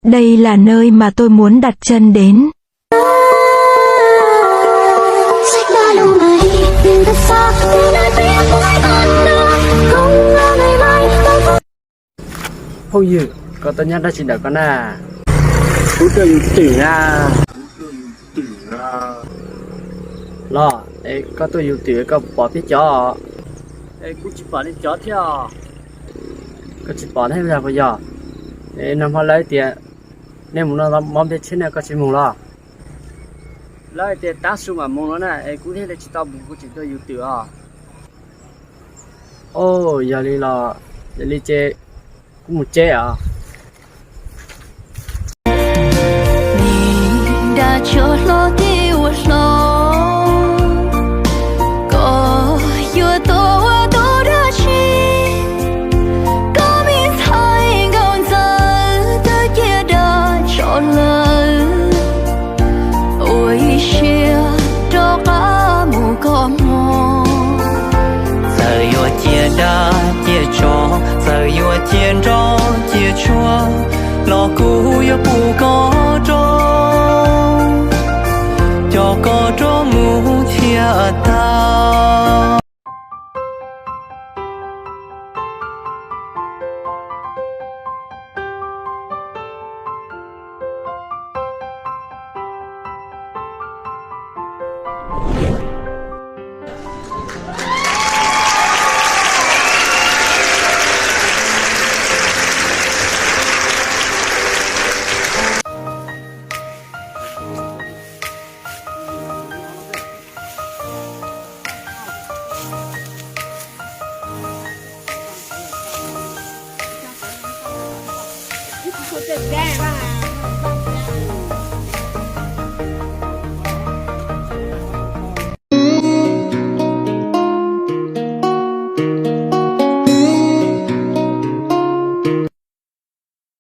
Đây là nơi mà tôi muốn đặt chân đến. Phooj ywg, koj tuaj nyob dab tsi ntawm koj na? Kuv tuaj yug twm na. Los, es koj tuaj yug twm koj pom peb cov? Es kuv tsis pom nej cov thiab. Koj tsis pom thiab los puas yog? Es nag hmo lawv tias nej mus noj mov nplej tsheb na, koj tsis mus los? Lawv tias tav su mam mus no na, es kuv thiaj li tsis tau mus, kuv tseem tuaj yug twm os. Os, yog li los, yog li ces kuv mus tsev os. Nim dag tsov hlob thiab ua hlob, koj yuav tuaj ua tau dab tsi? Koj me ntxhais nkauj ntxawm twb cia dag tso lawm, ua ib siab rov qab mus koj hmo. Txawm yuav cia dab cia tsov, txawm yuav cia nroj cia tsuag, los kuv yuav pub koj rov, coj koj rov mus thiaj tau.